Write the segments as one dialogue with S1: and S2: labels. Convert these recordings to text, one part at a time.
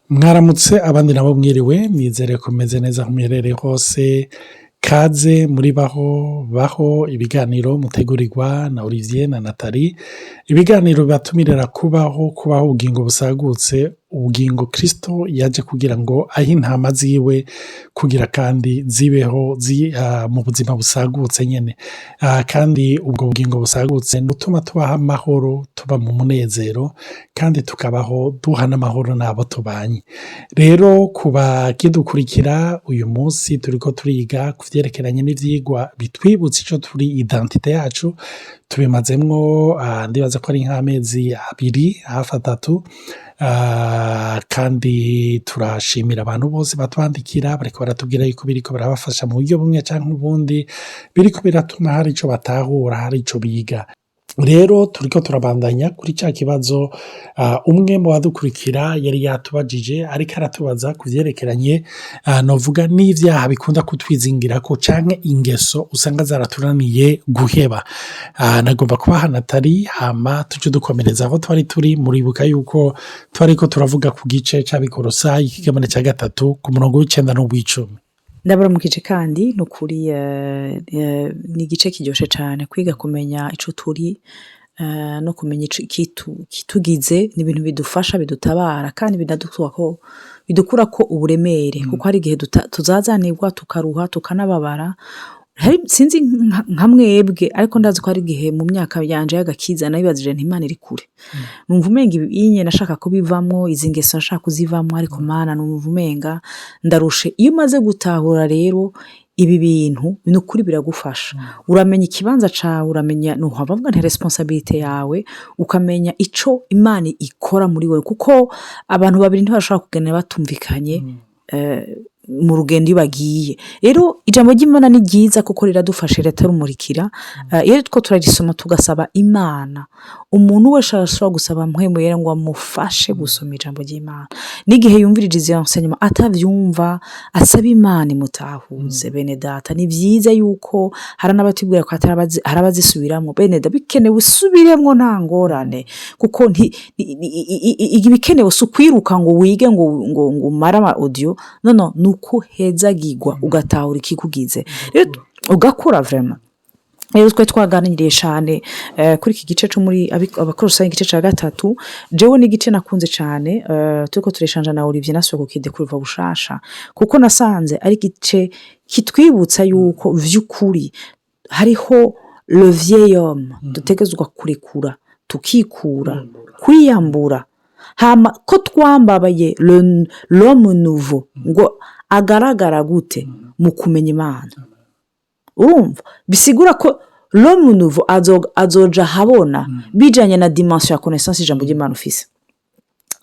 S1: Mwaramutse, abandi nabo mwiriwe. Nizere ko meze neza aho muherereye hose. Kaze muri Baho Baho, ibiganiro mutegurirwa na Olivier na Nathalie, ibiganiro bibatumirira kubaho, kubaho ubugingo busagutse, ubugingo Kirisito yaje kugira ngo ahe intama ziwe, kugira kandi zibeho mu buzima busagutse nyine. Kandi ubwo bugingo busagutse butuma tubaho amahoro, tuba mu munezero, kandi tukabaho duha n'amahoro n'abo tubanye. Rero ku bakidukurikira uyu munsi, turi ko turiga ku byerekeranye n'ibyigwa bitwibutsa icyo turi, identité yacu. Tubimazemwo, ndibaza ko ari nk'amezi 2, hafi 3, kandi turashimira abantu bose batwandikira, bariko baratubwira yuko biriko birabafasha mu buryo bumwe cyangwa ubundi, biriko biratuma hari icyo batahura, hari icyo biga. Rero turiko turabandanya kuri cya kibazo umwe mu badukurikira yari yatubajije, ariko aratubaza ku byerekeranye, novuga, n'ibyaha bikunda kutwizingira ko cyangwa ingeso usanga zaratunaniye guheba. Nagomba kubaha Nathalie, hama tujye dukomereza aho twari turi. Muribuka yuko twari ko turavuga ku gice cy'Abikorosayi, ikigabane cya gatatu, ku murongo w'icenda n'uw'icumi.
S2: Ndabaramukije. Kandi ni ukuri ni igice kiryoshye cyane kwiga kumenya icyo turi no kumenya ikitugize. Ni ibintu bidufasha, bidutabara, kandi bidukura ko uburemere, kuko hari igihe tuzazanirwa, tukaruha, tukanababara. Sinzi nka mwebwe, ariko ndazi ko hari igihe mu myaka yanje y'agakiza nabibazije nti: "Imana iri kure, numva umenga ibi nashaka kubivamwo, izi ngeso nashaka kuzivamwo, ariko Mana, numva umenga ndarushe." Iyo umaze gutahura rero ibi bintu, ni ukuri biragufasha. Uramenya ikibanza cawe, uramenya, ntuhavuga nti responsabilité yawe, ukamenya ico Imana ikora muri wewe, kuko abantu babiri ntibashobora kugenda batumvikanye mu rugendo iyo bagiye. Rero ijambo ry'Imana ni ryiza kuko riradufasha, riraturumurikira. Iyo two turarisoma, tugasaba Imana, umuntu wese arashobora gusaba Mpwemu Yera ngo amufashe gusoma ijambo ry'Imana. N'igihe yumvirije izi enseignement atavyumva, asaba Imana imutahuze. Bene Data, ni byiza yuko hari n'abatubwira ko hari abazisubiramwo. Bene Data, bikenewe usubiremwo, nta ngorane, kuko ibikenewe si ukwiruka ngo wige ngo umare ama audio. No, ni uko uhezagirwa, ugatahura ikikugize, rero ugakura vraiment. Rero twe twaganiriye cyane kuri iki gice cyo muri Abakorosayi, igice cya gatatu. Jewe n'igice nakunze cyane, turiko tureshanja na Olivier, nasubiye kukidekuriva bushasha, kuko nasanze ari igice kitwibutsa yuko vy'ukuri hariho le vieil homme dutegerezwa kurekura, tukikura, kwiyambura, hama ko twambaye l'homme nouveau. Ngo agaragara gute? Mu kumenya Imana. Urumva, bisigura ko l'homme nouveau azoja ahabona bijanye na dimension ya connaissance ijambo ry'Imana ufise.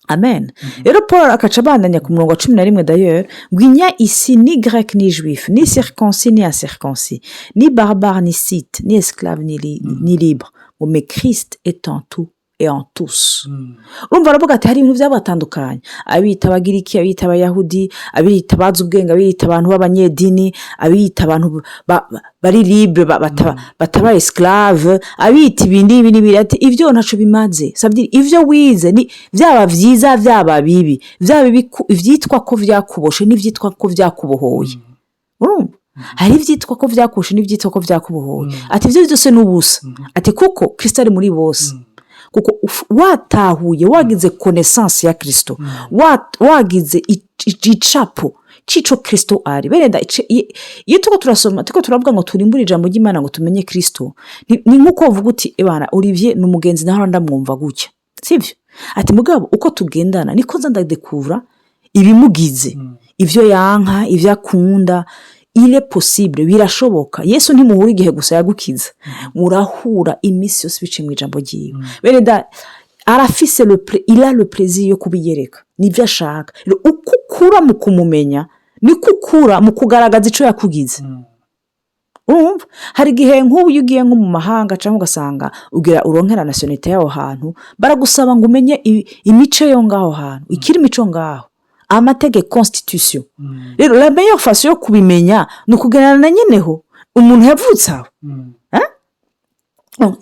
S2: Amen. Rero Paul akaca abandanya ku murongo wa 11 d'ailleurs ngo: "Il n'y a ici ni Grec ni Juif, ni circoncis ni incirconcis, ni barbare ni Scythe, ni esclave ni libre, ngo mais Christ est en tout et en tous." Urumva, aravuga ati hari ibintu byabatandukanye: abita Abagiriki, abita Abayahudi, abita abazi ubwenge, abita abantu b'abanyedini, abita abantu bari libre, bataba esclave, abita ibi n'ibi n'ibi. Ati ibyo ntacyo bimaze. Ça veut dire ibyo wize ni byaba byiza, byaba bibi, byaba ibyitwa ko byakuboshe n'ibyitwa ko byakubohoye. Urumva, hari ibyitwa ko byakuboshe n'ibyitwa ko byakubohoye. Ati ibyo byose ni ubusa, ati kuko Kirisito ari muri bose. Kuko watahuye, wagize connaissance ya Kirisito, wagize icapo c'ico Kirisito ari. Bene, iyo turiko turasoma, turiko turavuga ngo turimbure ijambo ry'Imana ngo tumenye Kirisito, ni nk'uko uvuga uti: "Ebana, Olivier ni umugenzi, naho ndamwumva gutya, sibyo?" Ati mugabo uko tugendana niko nza ndadekuvura ibimugize, ibyo yanka, ibyo akunda. Il est possible, birashoboka. Yesu ntimuhura igihe gusa yagukiza, murahura iminsi yose biciye mu ijambo ryiwe. Bene da, arafise il a le plaisir yo kubiyereka, nibyo ashaka. Rero uko ukura mu kumumenya, niko ukura mu kugaragaza icyo yakugize. Urumva, hari igihe nk'ubu iyo ugiye nko mu mahanga, cyangwa ugasanga ugira uronkera nationalité y'aho hantu, baragusaba ngo umenye imico yo ngaho hantu, ikiri imico ngaho, amategeko, constitution. Rero la meilleure façon yo kubimenya ni ukuganira na nyeneho, umuntu yavutse aho.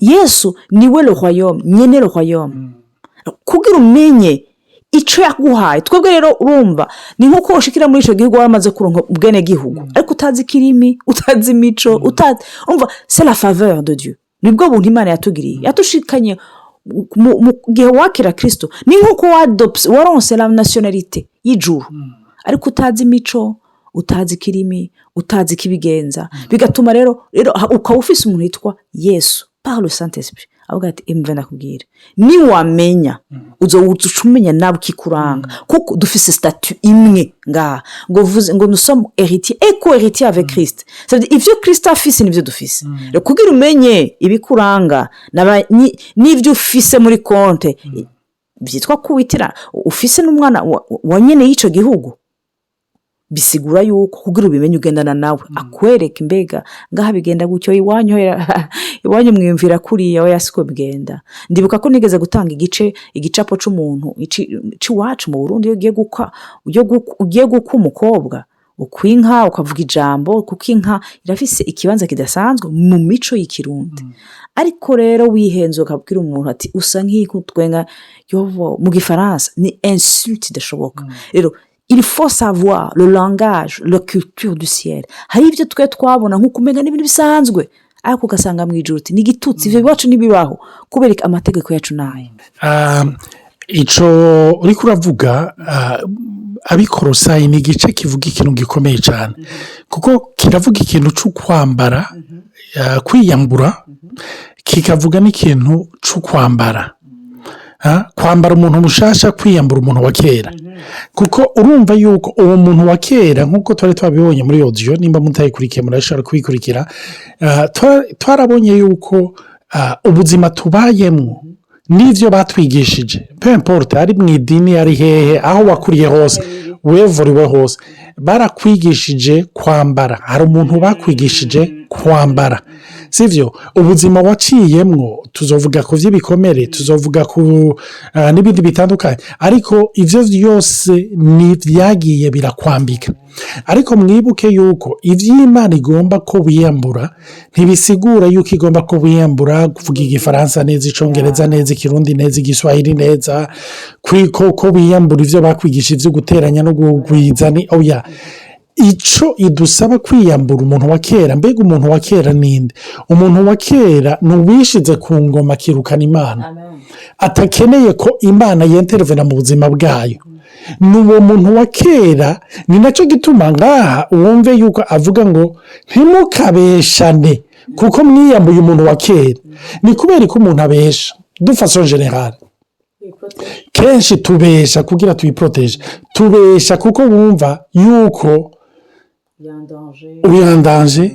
S2: Yesu niwe le royaume, nyene le royaume. Kugira umenye Icyo yaguhaye twebwe rero, urumva, ni nk'uko ushikira muri icyo gihugu waramaze kuronka ubwenegihugu, ariko utazi ikirimi, utazi imico, utazi. Urumva, c'est la faveur de Dieu, nibwo buntu Imana yatugiriye, yatushikanye mu gihe wakira Kirisito. Ni nk'uko waronse la nationalité y'ijuru, ariko utazi imico, utazi ikirimi, utazi ikibigenza. Bigatuma rero ukaba ufise umuntu witwa Yesu par le Saint Esprit, avuga ati: "Emve ndakubwira, niwamenya uca umenya nawe ikikuranga, kuko dufise statut imwe ngaha." Ngo vuze ngo: "Nous sommes héritiers et co-héritiers avec Christ." Ibyo Christ afise nibyo dufise. Kugira umenye ibikuranga n'ibyo ufise muri compte, byitwa kuwitira ufise n'umwana wa nyine y'icyo gihugu, bisigura yuko kugira ubimenye ugendana nawe, akwereka: "Imbega ngaha bigenda gutyo iwanyu? Iwanyu mwiyumvira kuriya?" Oya, siko bigenda. Ndibuka ko nigeze gutanga igice, igicapo cy'umuntu cy'iwacu mu Burundi. Iyo ugiye gukwa, ugiye gukwa umukobwa, ukwa inka, ukavuga ijambo, kuko inka irafise ikibanza kidasanzwe mu mico y'Ikirundi. Ariko rero wihenze ukabwira umuntu ati: "Usa nk'ikutwenga yobo", mu Gifaransa ni insulte idashoboka. Rero il faut savoir le langage, la culture du ciel. Hari ibyo twe twabona nk'uko umenya n'ibintu bisanzwe, ariko ugasanga mu ijoro uti: "Ni igitutsi, ibyo iwacu ntibibaho", kubera amategeko yacu ni ayo.
S1: Icyo uri kuravuga, Abikorosayi, ni igice kivuga ikintu gikomeye cyane, kuko kiravuga ikintu cyo kwambara, kwiyambura, kikavuga n'ikintu cyo kwambara, kwambara umuntu mushasha, kwiyambura umuntu wa kera. Kuko urumva yuko uwo muntu wa kera, nk'uko twari twabibonye muri audio, nimba mutayikurikiye murashobora kubikurikira, twarabonye yuko ubuzima tubayemo n'ibyo batwigishije, peu importe ari mu idini, ari hehe, aho wakuriye hose, wevuriwe hose, barakwigishije kwambara. Hari umuntu bakwigishije kwambara, sibyo? Ubuzima waciyemwo, tuzovuga ku by'ibikomere, tuzovuga ku n'ibindi bitandukanye, ariko ibyo byose ni ibyagiye birakwambika. Ariko mwibuke yuko iby'Imana igomba ko wiyambura ntibisigura yuko igomba ko wiyambura kuvuga Igifaransa neza, Icyongereza neza, Ikirundi neza, Igiswahili neza, ko wiyambura ibyo bakwigisha, ibyo guteranya no kugwiza. Ni oya. Icyo idusaba kwiyambura umuntu wa kera. Mbega umuntu wa kera ninde? Umuntu wa kera ni uwishize ku ngoma, akirukana Imana, atakeneye ko Imana yenterevena mu buzima bwayo. Ni uwo muntu wa kera. Ni nacyo gituma ngaha wumve yuko avuga ngo: "Ntimukabeshane, kuko mwiyambuye umuntu wa kera." Ni kubera ko umuntu abesha de façon générale, kenshi tubesha kugira tuyiporoteje. Tubesha kuko wumva yuko uri danger,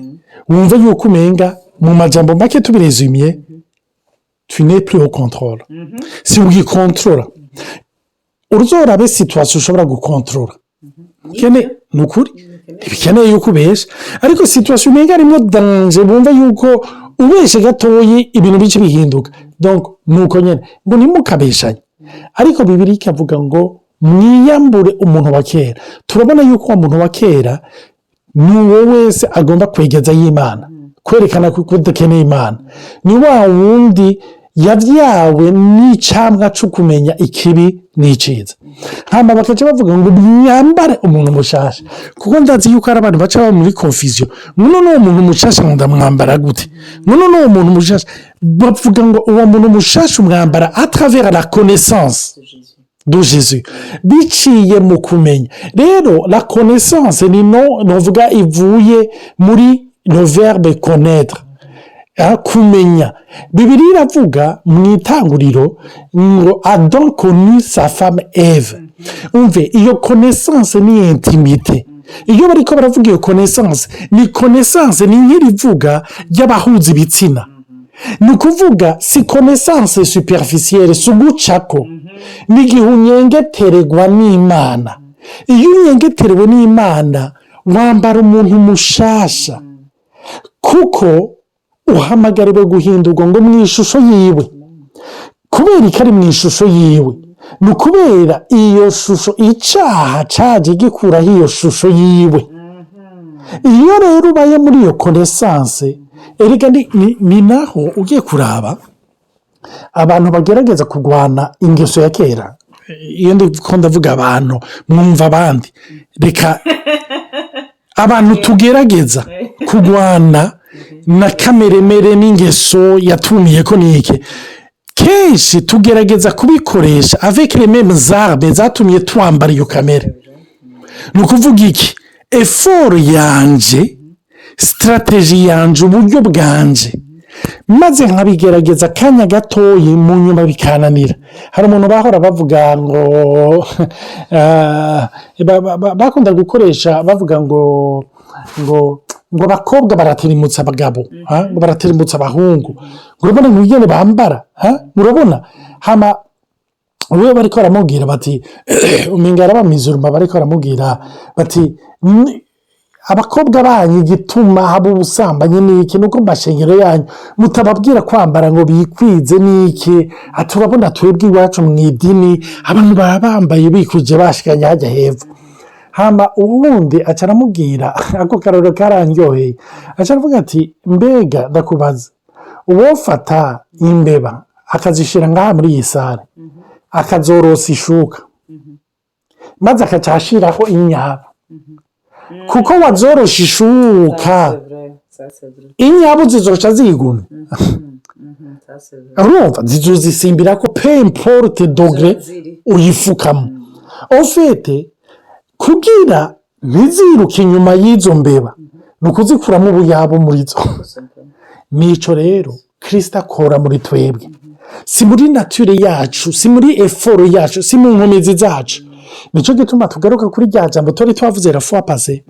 S1: wumva yuko umenga, mu majambo make tubirezumye, tu n'es plus au contrôle, si ugikontorora. Uzorabe situation ushobora gukontorora, ni ukuri ntibikeneye yuko ubesha. Ariko situation umenga harimo danger, wumva yuko ubeshe gatoyi ibintu bice bihinduka. Ni uko nyine ngo ntimukabeshanye. Ariko Bibiliya ikavuga ngo: "Mwiyambure umuntu wa kera." Turabona yuko uwo muntu wa kera ni uwo wese agomba kwegeza y'Imana, kwerekana ko udakeneye Imana. Ni wa wundi yabyawe n'icamwa cyo kumenya ikibi n'icyiza. Hanyuma bakajya bavuga ngo: "Mwambare umuntu mushasha", kuko ndazi yuko hari abantu baca baba muri confusion: "None uwo muntu mushasha ngo ndamwambara gute? None uwo muntu mushasha?" Bavuga ngo uwo muntu mushasha umwambara à travers la connaissance de Jésus, biciye mu kumenya. Rero la connaissance ni no nuvuga ivuye muri le verbe connaître, kumenya. Bibiliya iravuga mu Itanguriro ngo: "Adam connut sa femme Ève." Umve, iyo connaissance ni intimité. Iyo bari ko baravuga iyo connaissance, ni connaissance, ni nk'irivuga ry'abahuza ibitsina. Ni ukuvuga si connaissance superficielle, si ugucako, ni igihe unyengetererwa n'Imana. Iyo unyengeterewe n'Imana, wambara umuntu mushasha, kuko uhamagariwe guhindurwa ngo mu ishusho yiwe. Kubera ko ari mu ishusho yiwe, ni ukubera iyo shusho icyaha cyaje gikuraho iyo shusho yiwe. Iyo rero ubaye muri iyo connaissance, erega ni naho ugiye kuraba abantu bagerageza kurwana ingeso ya kera. Iyo ndiko ndavuga abantu, mwumva abandi. Reka abantu tugerageza kurwana na kameremere n'ingeso yatumiye ko niki, kenshi tugerageza kubikoresha avec les mêmes armes zatumye twambara iyo kamere. Ni ukuvuga iki? Effort yanje, stratégie yanje, uburyo bwanje, maze nkabigerageza akanya gatoyi, mu nyuma bikananira. Hari umuntu bahora bavuga ngo bakunda gukoresha bavuga ngo abakobwa baratirimutsa abagabo, ngo baratirimutsa abahungu, ngo urabona ingene bambara, urabona. Hama we bariko baramubwira bati, umenga arabamizuruma, bariko baramubwira bati: "Abakobwa banyu igituma haba ubusambanyi n'iki, nuko mu mashengero yanyu mutababwira kwambara ngo bikwize n'iki." Ati: "Urabona twebwe iwacu mu idini abantu baba bambaye bikwije, bashikanye hajya hepfo." Hama uwundi aca aramubwira, ako karorero karandyoheye, aca aravuga ati: "Mbega ndakubaza, uwofata imbeba akazishyira ngaha muri iyi salle, akazorosa ishuka, maze akaca ashiraho inyabo, kuko wazorosha ishuka, inyabu zizoca zigumya?" Urumva zizozisimbira ko, peu importe degré uyifukamo. Au fait, kugira ntiziruke inyuma y'izo mbeba, ni ukuzikuramo ubuyabo muri zo. Nico rero Kirisita akora muri twebwe. Si muri nature yacu, si muri effort yacu, si mu nkomezi zacu. Nicyo gituma tugaruka kuri rya jambo turi twavuze la fois passée,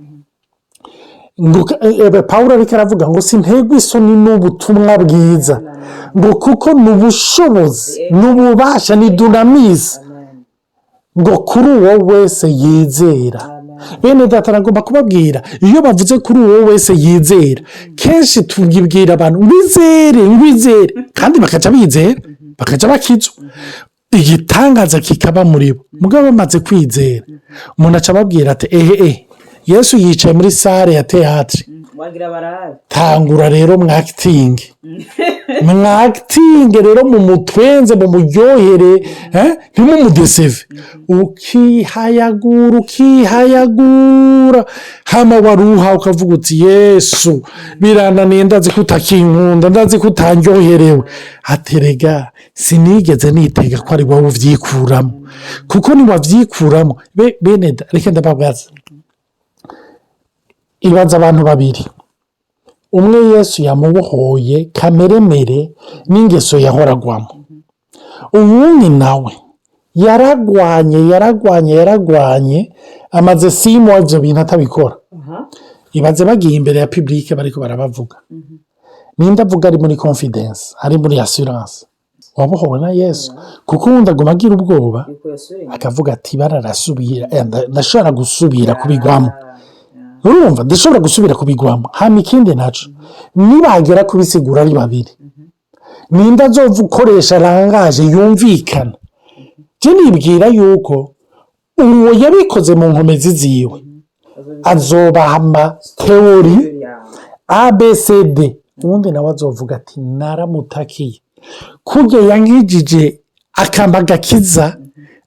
S1: ngo Paul ariko aravuga ngo: "Sintegwa isoni n'ubutumwa bwiza," ngo kuko ni ubushobozi, ni ububasha, ni dunamis, ngo kuri uwo wese yizera. Bene data, nagomba kubabwira, iyo bavuze kuri uwo wese yizera, kenshi tubwira abantu ngo izere, ngo izere, kandi bakaca bizera, bakaca bakizwa, igitangaza kikaba muri bo. Mugabo bamaze kwizera, umuntu aca ababwira ati: "Ehe, ehe, Yesu yicaye muri salle ya théâtre, tangura rero mwakitinge, mwakitinge rero, mu mutwenze, mu muryohere, ntimumudeseve." Ukihayagura, ukihayagura, hama waruha ukavuga uti: "Yesu, birananiye, ndazi ko utakinkunda, ndazi ko utanryoherewe." Aterega sinigeze nitega ko ari wowe ubyikuramo, kuko niwabyikuramo. Bene, reka ndababaza. Ibaza abantu babiri: umwe Yesu yamubohoye kameremere n'ingeso yahoragwamo, uwundi nawe yaragwanye, yaragwanye, yaragwanye, amaze 6 mois ibyo bintu atabikora. Ibaze bagiye imbere ya public, bariko barabavuga. Ninde avuga ari muri confidence, ari muri assurance? Wabohowe na Yesu. Kuko uwundi aguma agira ubwoba, akavuga ati: "Bararasubira, ndashobora gusubira kubigwamo." Urumva, ndashobora gusubira kubigwamo. Hama ikindi naco, nibagera kubisigura ari babiri, ninde azova ukoresha langage yumvikana? Je nibwira yuko uwo yabikoze mu nkomezi ziwe azobaha ama théories ABCD, uwundi nawe azovuga ati: "Naramutakiye, kurya yankijije akampa agakiza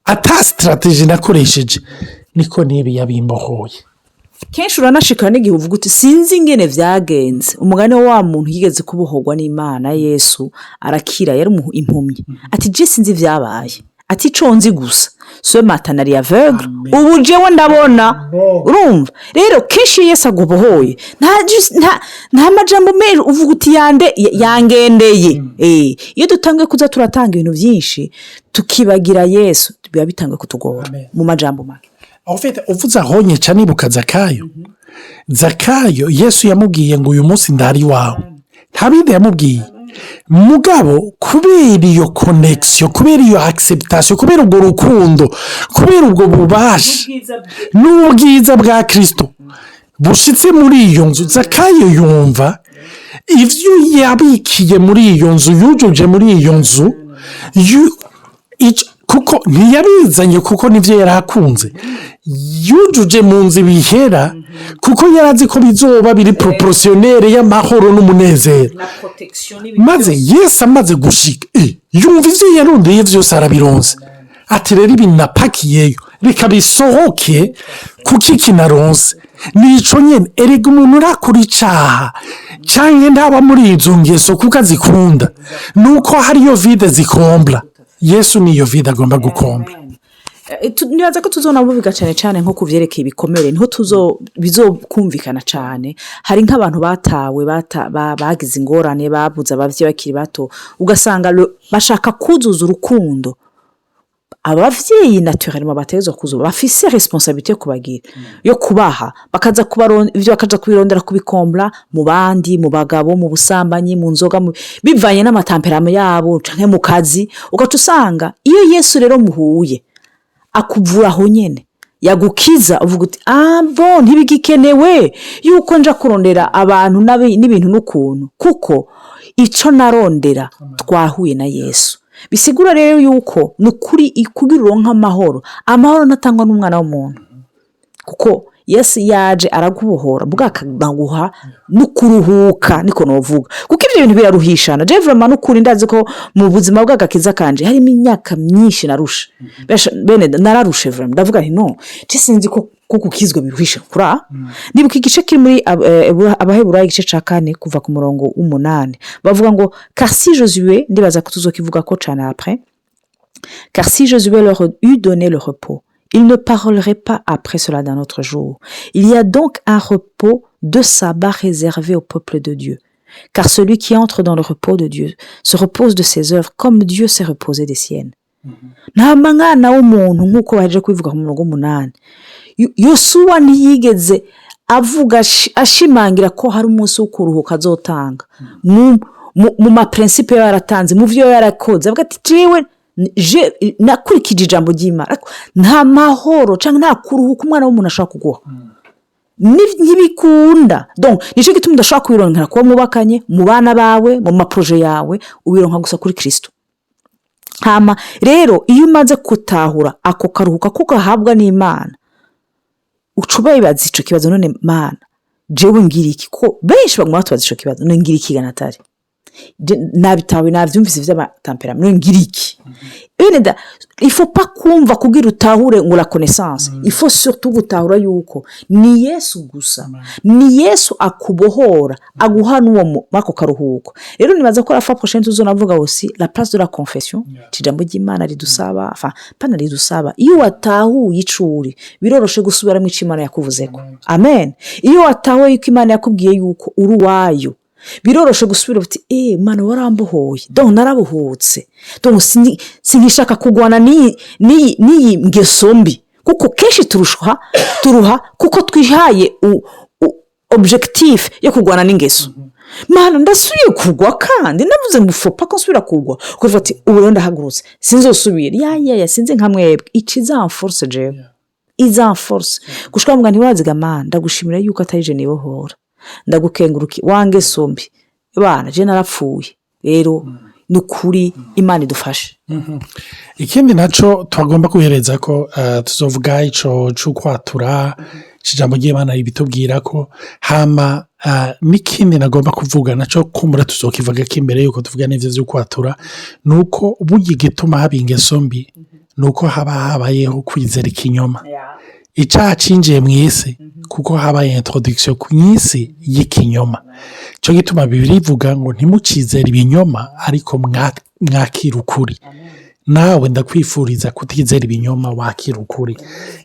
S1: ata stratégie nakoresheje, niko nibi yabimbohoye."
S2: Kenshi uranashikana n'igihe uvuga uti: "Sinzi ingene vyagenze." Umugani wa muntu yigeze kubohorwa n'Imana, Yesu, arakira, yari impumyi. Ati: "Je sinzi ivyabaye." Ati: "Ico nzi gusa, ce matin nari aveugle, ubu jewe ndabona." Urumva rero, kenshi iyo Yesu agubohoye, nta majambo menshi uvuga, uti: "Yande yangendeye." Iyo dutanguye kuza turatanga ibintu byinshi, tukibagira Yesu, biba bitanguye kutugora. Mu majambo make.
S1: Uvuze aho nyica nibuka Zakayo. Zakayo, Yesu yamubwiye ngo: "Uyu munsi ndari iwawe." Nta bindi yamubwiye. Mugabo kubera iyo connexion, kubera iyo acceptation, kubera urwo rukundo, kubera ubwo bubasha n'ubwiza bwa Kirisito bushyitse muri iyo nzu, Zakayo yumva ibyo yabikiye muri iyo nzu, yujuje muri iyo nzu, kuko ntiyabizanye, kuko nibyo yari akunze, yujuje mu nzu ibihera, kuko yari azi ko bizoba biri proportionnel y'amahoro n'umunezero. Maze Yesu amaze gushika, yumva ibyo yarondeye byose arabironze. Ati rero ibi napakiyeyo reka bisohoke, kuko iki naronse nico nyene. Erega umuntu urakora icaha canke ntaba muri izo ngeso kuko azikunda, nuko hariyo vide zikombla. Yesu niyo vide agomba gukombla.
S2: Nibaza ko tuzonabubiga cyane cyane nko ku vyerekeye ibikomere, niho tuzo bizokumvikana cyane. Hari nk'abantu batawe, bagize ingorane, babuze abavyeyi bakiri bato, ugasanga bashaka kuzuza urukundo abavyeyi naturellement bategerezwa kuzuza, bafise responsabilité yo kubagira, yo kubaha, bakaza ivyo bakaja kubirondera, kubikombla mu bandi, mu bagabo, mu busambanyi, mu nzoga, bivanye n'ama tempérament yabo, canke mu kazi. Ugaca usanga iyo Yesu rero muhuye akuvura aho nyene, yagukiza, uvuga uti: "Ah bon, ntibigikenewe yuko nja kurondera abantu n'ibintu n'ukuntu, kuko ico narondera twahuye na Yesu." Bisigura rero yuko ni ukuri, kugira uronke amahoro, amahoro ntatangwa n'umwana w'umuntu, kuko Yesu yaje aragubohora, bwa akaguha no kuruhuka, niko novuga, kuko ibyo bintu biraruhishana. Je vraiment, n'ukuri, ndazi ko mu buzima bw'agakiza kanje harimo imyaka myinshi narusha. Bene nararushe vraiment. Ndavuga nti: "No je sinzi ko gukizwa biruhisha." Kura nibuka igice kiri muri Abaheburayo, igice ca 4, kuva ku murongo w'8, bavuga ngo: "Car si Josué", ndibaza ko tuzokivuga ko cane après, "car si Josué leur eût donné le repos, il ne parlerait pas après cela d'un autre jour. Il y a donc un repos de sabbat réservé au peuple de Dieu. Car celui qui entre dans le repos de Dieu se repose de ses œuvres comme Dieu s'est reposé des siennes." Nta mwana w'umuntu, nk'uko bahejeje kubivuga ku murongo w'8, Yosuwa ntiyigeze avuga ashimangira ko hari umunsi wo kuruhuka azotanga. Mu ma principes yaba yaratanze, mu byo yarakoze, avuga ati: "Jewe nakurikije ijambo ry'Imana." Ariko nta mahoro cyangwa nta kuruhuka umwana w'umuntu ashobora kuguha. Ntibikunda. Donc nicyo gituma udashobora kubironkera kuba mwubakanye, mu bana bawe, mu ma projets yawe. Ubironka gusa kuri Kirisito. Hama rero iyo umaze gutahura ako karuhuka ko gahabwa n'Imana, uca ubabaza icyo kibazo: "None Mana, jewe ngira iki?" Ko benshi baguma batubaza icyo kibazo: "None ngira iki Natali? Nabitawe, nabyumvise iby'ama tempérament, none ngira iki?" Bene da, il faut pas kumva kugira utahure ngo la connaissance, il faut surtout gutahura yuko ni Yesu gusa, ni Yesu akubohora, aguha n'uwo ako karuhuko. Rero nibaza ko la fois prochaine tuzonavuga aussi la place de la confession, ijambo ry'Imana ridusaba, enfin pana ridusaba. Iyo watahuye ico uri, biroroshe gusubiramo ico Imana yakuvuzeko. Amen. Iyo watahuye yuko Imana yakubwiye yuko uri uwayo, biroroshe gusubira uti: "Eee Mana, warambohoye, donc narabohotse, donc sinkishaka kurwana n'iyi ngeso mbi." Kuko kenshi turusha turuha kuko twihaye objectif yo kurwana n'ingeso. Mana, ndasubiye kugwa, kandi navuze ngo faut pas ko nsubira kugwa. Ukavuga ati: "Ubu rero ndahagurutse, sinzosubira." Ya ya ya, sinzi nka mwebwe, ikizamforce jewe, izamforce gushika mvuga ntiwaziga: "Mana, ndagushimira yuko atari je nibohora, ndagukenguruki wange sombi bana, je narapfuye." Rero ni ukuri, Imana idufashe.
S1: Ikindi nacyo tugomba guhereza ko tuzovuga ico c'ukwatura, ijambo ry'Imana ribitubwira ko. Hama n'ikindi nagomba kuvuga nacyo, kumbura tuzokivuga ko imbere yuko tuvuga n'ivyo vy'ukwatura, ni uko burya igituma haba ingeso mbi ni uko haba habayeho kwizera ikinyoma. Icaha cinjiye mu isi kuko habaye introduction ku isi y'ikinyoma. Cyo gituma Bibiliya ivuga ngo: "Ntimucizere ibinyoma, ariko mwakira ukuri." Nawe ndakwifuriza kutizera ibinyoma, wakira ukuri.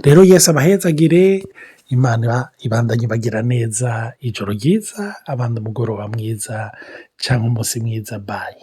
S1: Rero Yesu abahezagire, Imana ibandanye ibagira neza. Ijoro ryiza, abandi umugoroba mwiza cyangwa umunsi mwiza. Bye.